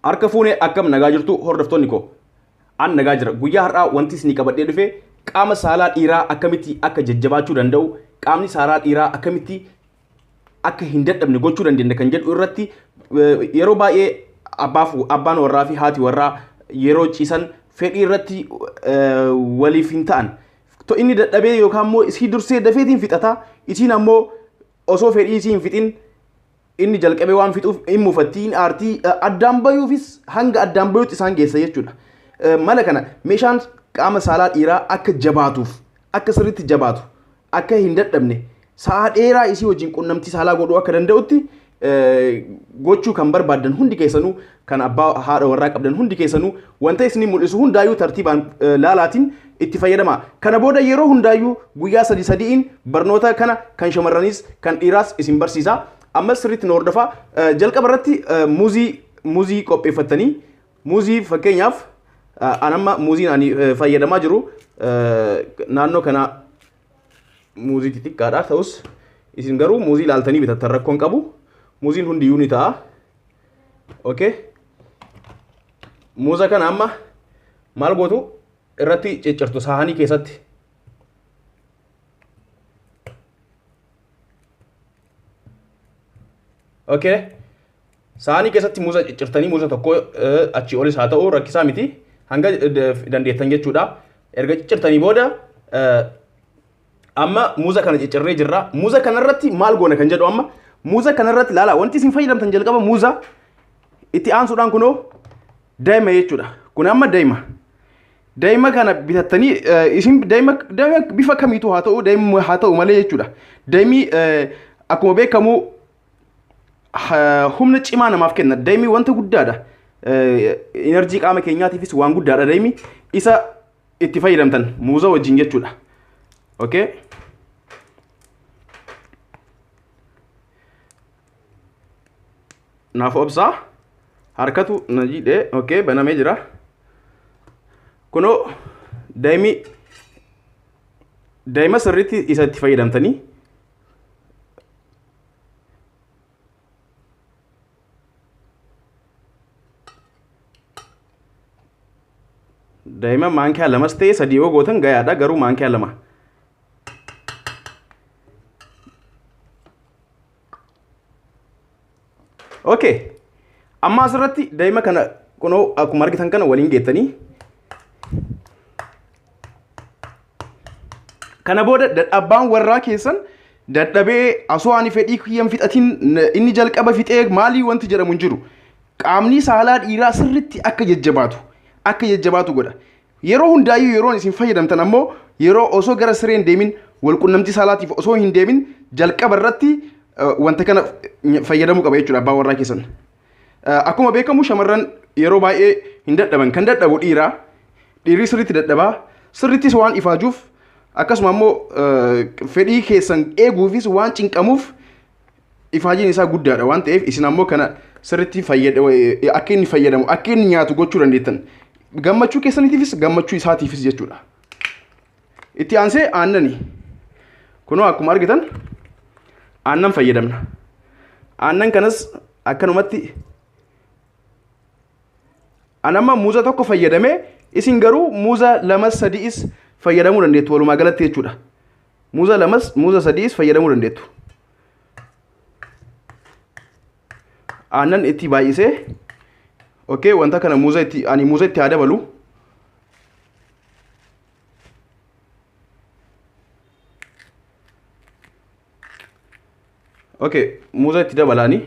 Harka fuunee akkam nagaa jirtu hordoftoonni koo. An nagaa jira. Guyyaa har'aa wanti isinii qabadhee dhufe qaama saalaa dhiiraa akkamitti akka jajjabaachuu danda'u, qaamni saalaa dhiiraa akkamitti akka hin dadhabne gochuu dandeenya kan jedhu irratti yeroo baay'ee abbaan warraa fi haati warraa yeroo ciisan fedhii irratti waliif hin ta'an. Inni dadhabee yookaan immoo isii dursee dafeetiin fixata, isiin ammoo osoo fedhii isii hin fixin inni jalqabee waan fixuuf hin mufattii, hin aartii, addaan bayuufis hanga addaan bayuutti isaan geessa jechuudha. Mala kana meeshaan qaama saalaa dhiiraa akka jabaatuuf, akka sirriitti jabaatu, akka hin dadhabne, sa'a dheeraa isii wajjin qunnamtii saalaa godhuu akka danda'utti gochuu kan barbaaddan hundi keessanuu, kan abbaa haadha warraa qabdan hundi keessanuu wanta isinii mul'isu hundaayyuu tartiibaan laalaatiin itti fayyadama. Kana booda yeroo hundaayyuu guyyaa sadi sadi'iin barnoota kana kan shamarraniis kan dhiiraas isin barsiisa. Ammas sirriitti nu hordofaa. Jalqaba irratti muuzii qopheeffattanii, muuzii fakkeenyaaf an amma muuziin ani fayyadamaa jiru naannoo kana muuzii xixiqqaadha, ta'us isin garuu muuzii ilaaltanii bitattan rakkoon qabu. Muuziin hundiyyuu ni ta'a. Okay. Muuza kana amma maal gootu? Irratti ciccirtu saahanii keessatti. Okay. Saanii keessatti muuza ciccirtanii, muuza tokko achii olis haa ta'u rakkisaa miti, hanga dandeettan jechuudha. Erga ciccirtanii booda amma muuza kana ciccirree jirra. Muuza kanarratti maal goona kan jedhu, amma muuza kanarratti ilaala, wanti isin fayyadamtan jalqaba muuza, itti aansuudhaan kunoo daa'ima jechuudha. Kun amma daa'ima. Daa'ima kana bitattanii isin daa'ima bifa kamiitu haa ta'u, daa'ima haa ta'u malee jechuudha. Daa'imni akkuma beekamu humna cimaa namaaf kenna. Daa'imni wanta guddaadha. Enerjii qaama keenyaatiifis waan guddaadha daa'imni. Isa itti fayyadamtan muuza wajjin jechuudha. Okay. Naaf obsaa, harkatu na jiidhee. Okay, banamee jira. Kunoo daa'imni, daa'ima sirriitti isa itti fayyadamtanii. Daa'ima maankiyaa lamas ta'e sadii yoo gootan gayaadha, garuu maankiyaa lama. Okay. Amma asirratti daa'ima kana kunoo akkuma argitan kana waliin geettanii. Kana booda abbaan warraa keessan dadhabee osoo ani fedhii kiyyan fixatiin inni jalqaba fixee maalii wanti jedhamu hin jiru. Qaamni saalaa dhiiraa sirriitti akka jajjabaatu akka jajjabaatu godha. Yeroo hundaayyuu yeroon isin fayyadamtan ammoo yeroo osoo gara siree hin deemin, walqunnamtii saalaatiif osoo hin deemin, jalqaba irratti wanta kana fayyadamuu qaba jechuudha abbaan warraa keessan. Akkuma beekamu shamarran yeroo baay'ee hin dadhaban, kan dadhabu dhiira. Dhiirri sirriitti dadhabaa, sirriittis waan ifaajuuf, akkasuma ammoo fedhii keessan eeguufis waan cinqamuuf ifaajiin isaa guddaadha waan ta'eef, isin ammoo kana sirriitti akka inni fayyadamu, akka inni nyaatu gochuu dandeettan. Gammachuu keessaniitiifis gammachuu isaatiifis jechuudha. Itti aansee aannani. Kunoo akkuma argitan aannan fayyadamna. Aannan kanas akkanumatti an amma muuza tokko fayyadamee, isin garuu muuza lamas sadi'is fayyadamuu dandeettu walumaa galatti jechuudha. Muuza lamas muuza sadi'is fayyadamuu dandeettu. Aannan itti baay'isee, okay, wanta kana muuza itti, ani muuza itti haa dabalu. Okay, muuza itti dabalaani.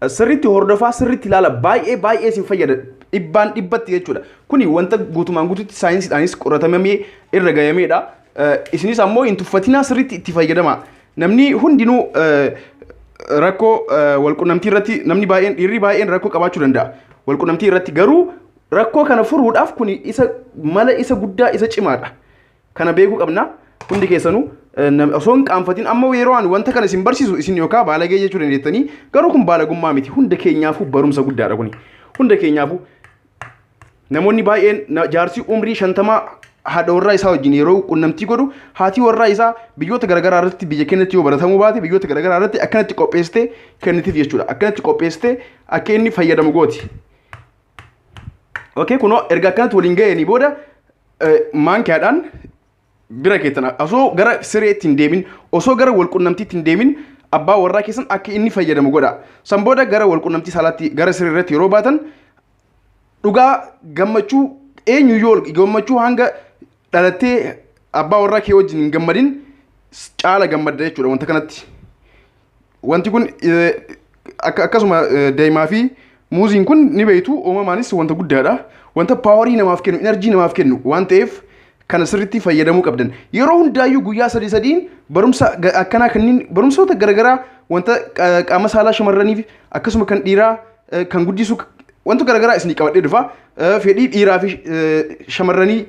Sirriitti hordofaa, sirriitti ilaala, baay'ee baay'ee isin fayyada dhibbaan dhibbatti jechuudha. Kuni wanta guutumaan guututti saayinsiidhaanis qoratamamee irra gahameedha. Isinis ammoo hin tuffatinaa, sirriitti itti fayyadamaa. Namni hundinuu rakkoo walqunnamtii irratti, namni baay'een, dhiirri baay'een rakkoo qabaachuu danda'a. Walqunnamtii irratti garuu rakkoo kana furuudhaaf kuni isa mala isa guddaa isa cimaadha. Kana beekuu qabna hundi keessanuu osoo hin qaanfatin. Amma yeroo ani wanta kana isin barsiisu isin yookaan baalagee jechuu dandeettanii, garuu kun baalagummaa miti, hunda keenyaafuu barumsa guddaadha kuni. Hunda keenyaafuu namoonni baay'een jaarsi umrii 50 Haadha warraa isaa wajjin yeroo qunnamtii godhu, haati warraa isaa biyyoota garaagaraa irratti, biyya keenyatti yoo baratamuu baate, biyyoota garaagaraa irratti akkanatti qopheessitee kennitiif jechuudha. Akkanatti qopheessitee akka inni fayyadamu gooti. Okay, kunoo erga akkanatti waliin ga'anii booda maankiyaadhaan bira keessan, osoo gara sireetti hin deemin, osoo gara wal qunnamtiitti hin deemin, abbaa warraa keessan akka inni fayyadamu godha. San booda gara wal qunnamtii saalaatti, gara siree irratti yeroo baatan, dhugaa gammachuu eenyuyyuu gammachuu hanga dhalattee abbaa warraa kee wajjin hin gammadin caala gammadda jechuudha wanta kanatti. Wanti kun akkasuma daa'imaa fi muuziin kun ni beektu, uumamaanis wanta guddaadha. Wanta power namaaf kennu, energy namaaf kennu waan ta'eef kana sirriitti fayyadamuu qabdan. Yeroo hundaayyuu guyyaa sadii sadiin barumsa akkanaa kanneen, barumsoota garaagaraa, wanta qaama saalaa shamarraniif akkasuma kan dhiiraa kan guddisu, wanta garaagaraa isinii qabadhee dhufa. Fedhii dhiiraa fi shamarranii,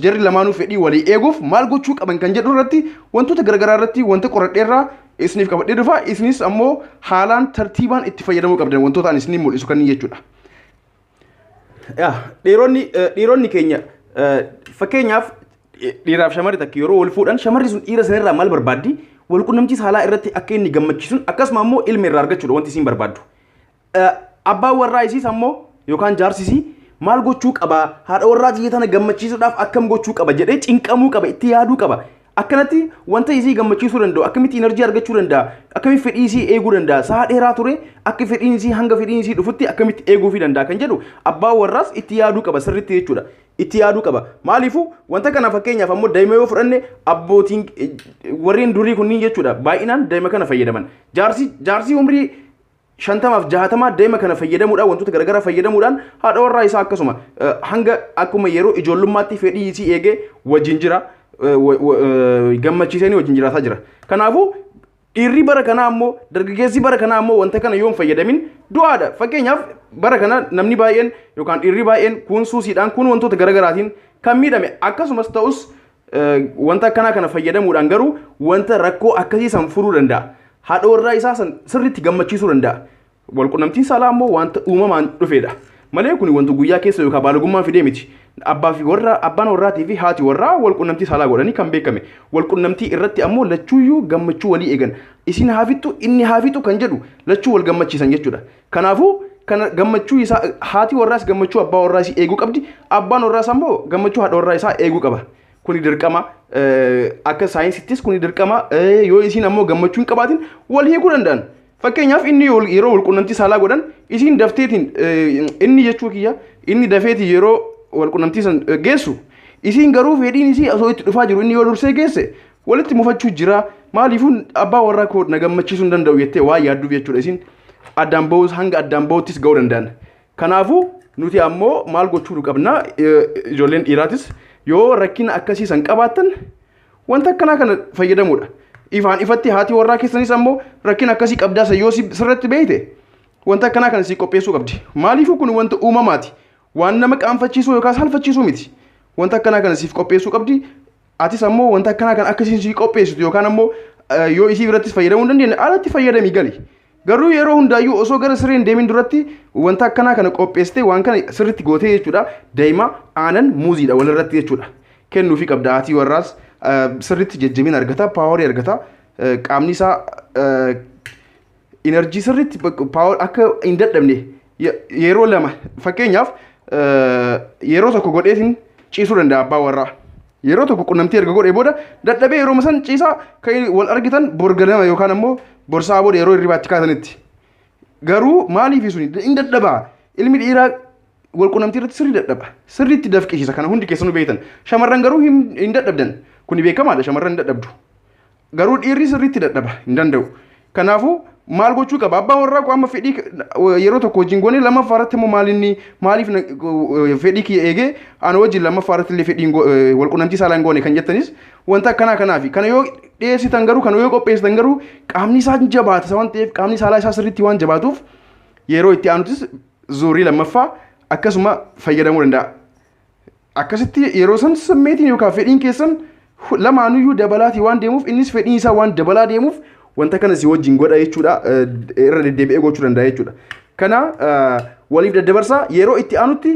jarri lamaanuu fedhii walii eeguuf maal gochuu qaban kan jedhu irratti, wantoota garaagaraa irratti wanta qoradheerraa isiniif qabadhee dhufa. Isinis ammoo haalaan tartiibaan itti fayyadamuu qabdan wantoota ani isinii mul'isu kanneen jechuudha. Dhiironni keenya, fakkeenyaaf dhiiraaf shamarri takka yeroo wal fuudhan, shamarri sun dhiira sanirraa maal barbaaddi? Wal qunnamtii saalaa irratti akka inni gammachiisuun, akkasuma ammoo ilma irraa argachuudha wanti isiin barbaaddu. Abbaan warraa isiis ammoo yookaan jaarsisii maal gochuu qaba, haadha warraa tiyya tana gammachiisuudhaaf akkam gochuu qaba jedhee cinqamuu qaba, itti yaaduu qaba. Akkanatti wanta isii gammachiisuu danda'u, akkamitti energy argachuu danda'a, akkamitti fedhii isii eeguu danda'a, sa'a dheeraa ture akka fedhiin isii, hanga fedhiin isii dhufutti akkamitti eeguufii danda'a kan jedhu abbaan warraas itti yaaduu qaba sirriitti jechuudha. Itti yaaduu qaba. Maaliifuu wanta kana, fakkeenyaaf ammoo daa'ima yoo fudhanne, abbootiin warreen durii kunniin jechuudha baay'inaan daa'ima kana fayyadaman. Jaarsi umrii 50f 60 daa'ima kana fayyadamuudhaan, wantoota garaagaraa fayyadamuudhaan, haadha warraa isaa akkasuma hanga akkuma yeroo ijoollummaatti fedhii isii eegee wajjin jira, gammachiisanii wajjin jiraataa jira. Kanaafuu dhiirri bara kanaa ammoo, dargaggeessi bara kanaa ammoo wanta kana yoo hin fayyadamin du'aadha. Fakkeenyaaf bara kana namni baay'een yookaan dhiirri baay'een kun suusiidhaan, kun wantoota garaagaraatiin kan miidhame akkasumas ta'us, wanta akkanaa kana fayyadamuudhaan garuu wanta rakkoo akkasii san furuu danda'a. Haadha warraa isaa san sirriitti gammachiisuu danda'a. Walqunnamtiin saalaa ammoo wanta uumamaan dhufedha. Malee kun wanta guyyaa keessa yookaan baalagummaan fidee miti. Abbaa fi warra, abbaan warraatii fi haati warraa walqunnamtii saalaa godhanii kan beekame. Walqunnamtii irratti ammoo lachuuyyuu gammachuu walii eegan. Isin haa fixxu, inni haa fixu kan jedhu lachuu wal gammachiisan jechuudha. Kanaafuu kana gammachuu isaa, haati warraas gammachuu abbaa warraa isii eeguu qabdi. Abbaan warraas ammoo gammachuu haadha warraa isaa eeguu qaba. Kuni dirqama, akka saayinsittis kuni dirqama. Yoo isiin ammoo gammachuu hin qabaatin wal hiikuu danda'an. Fakkeenyaaf inni yeroo walqunnamtii saalaa godhan isiin dafteetiin, inni jechuu kiyya, inni dafeetiin yeroo walqunnamtii san geessu, isiin garuu fedhiin isii osoo itti dhufaa jiru inni yoo dursee geesse walitti mufachuu jira. Maaliifuu abbaa warraa koo na gammachiisuu hin danda'u jettee waan yaadduuf jechuudha, isiin addaan ba'uus, hanga addaan ba'uttis ga'uu danda'an. Kanaafuu nuti ammoo maal gochuu qabna? Ijoolleen dhiiraatis yoo rakkina akkasii san qabaattan wanta akkanaa kana fayyadamuudha. Ifaan ifatti haati warraa keessanis ammoo rakkina akkasii qabdaa yoo sirratti beeyte wanta akkanaa kana si qopheessuu qabdi. Maaliifuu kun wanta uumamaati. Waan nama qaanfachiisuu yookaan salphachiisuu miti. Wanta akkanaa kana siif qopheessuu qabdi. Atis ammoo wanta akkanaa kana akkasiin sii qopheessitu yookaan ammoo yoo isii birattis fayyadamuu hin dandeenye alatti fayyadamii gali. Garuu yeroo hundaayyuu osoo gara siree hin deemin duratti wanta akkanaa kana qopheessitee, waan kana sirriitti gootee jechuudha. Daa'ima, aanan, muuziidha walirratti jechuudha. Kennuufii qabda. Haati warraas sirriitti jajjabina argata, power argata, qaamni isaa energy sirriitti power akka hin dadhabne, yeroo lama, fakkeenyaaf yeroo tokko godheetiin ciisuu danda'a abbaa warraa. Yeroo tokko qunnamtii erga godhee booda dadhabee yeroo san ciisaa kan wal argitan borganama yookaan ammoo borsaa booda yeroo hirribaatti kaasanitti. Garuu maaliif suni hin dadhabaa? Ilmi dhiiraa wal qunnamtii irratti sirrii dadhaba. Sirriitti dafqisiisa, kana hundi keessanuu beektan. Shamarran garuu hin dadhabdan. Kuni beekamaadha, shamarran hin dadhabdu. Garuu dhiirri sirriitti dadhaba, hin danda'u. Kanaafuu maal gochuu qaba? Abbaan warraa koo amma fedhii yeroo tokko wajjin goone, lammaffaa irratti immoo maal inni maaliif fedhii kiyya eegee ana wajjin lammaffaa irratti illee fedhii wal qunnamtii saalaa hin goone kan jettanis wanta akkanaa kanaafi. Kana yoo dhiyeessitan garuu, kana yoo qopheessitan garuu, qaamni isaa jabaata waan ta'eef, qaamni saalaa isaa sirriitti waan jabaatuuf yeroo itti aanutis zuurii lammaffaa akkasuma fayyadamuu danda'a. Akkasitti yeroo san sammeetiin yookaan fedhiin keessan lamaanuyyuu dabalaatii waan deemuuf, innis fedhiin isaa waan dabalaa deemuuf wanta kana si wajjin godha jechuudha, irra deddeebi'ee gochuu danda'a jechuudha. Kana waliif daddabarsaa yeroo itti aanutti.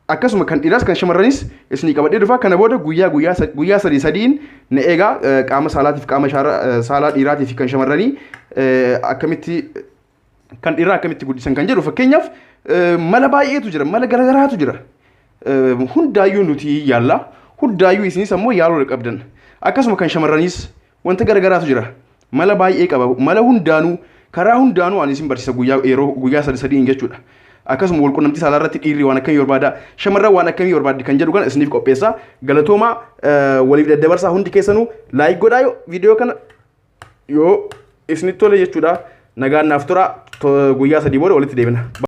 Akkasuma kan dhiiraas kan shamarranis isinii qabadhee dhufa. Kana booda guyyaa guyyaa guyyaa sadii sadiin na eegaa. Qaama saalaatiif, qaama saalaa dhiiraatiif kan shamarranii akkamitti, kan dhiiraa akkamitti guddisan kan jedhu, fakkeenyaaf mala baay'eetu jira, mala garagaraatu jira. Hundaayyuu nuti yaalla, hundaayyuu isinis ammoo yaaluu qabdan. Akkasuma kan shamarraniis wanta garagaraatu jira, mala baay'ee qaba. Mala hundaanuu, karaa hundaanuu ani isin barsiisa guyyaa yeroo guyyaa sadi sadiin jechuudha. Akkasuma walqunnamtii saalaa irratti dhiirri waan akkamii barbaada, shamarran waan akkamii barbaaddi kan jedhu kana isiniif qopheessa. Galatoomaa, waliif daddabarsaa. Hundi keessanuu like godhaa yoo viidiyoo kana yoo isinitti tole jechuudha. Nagaan naaf tura. Guyyaa 3 booda walitti deebina.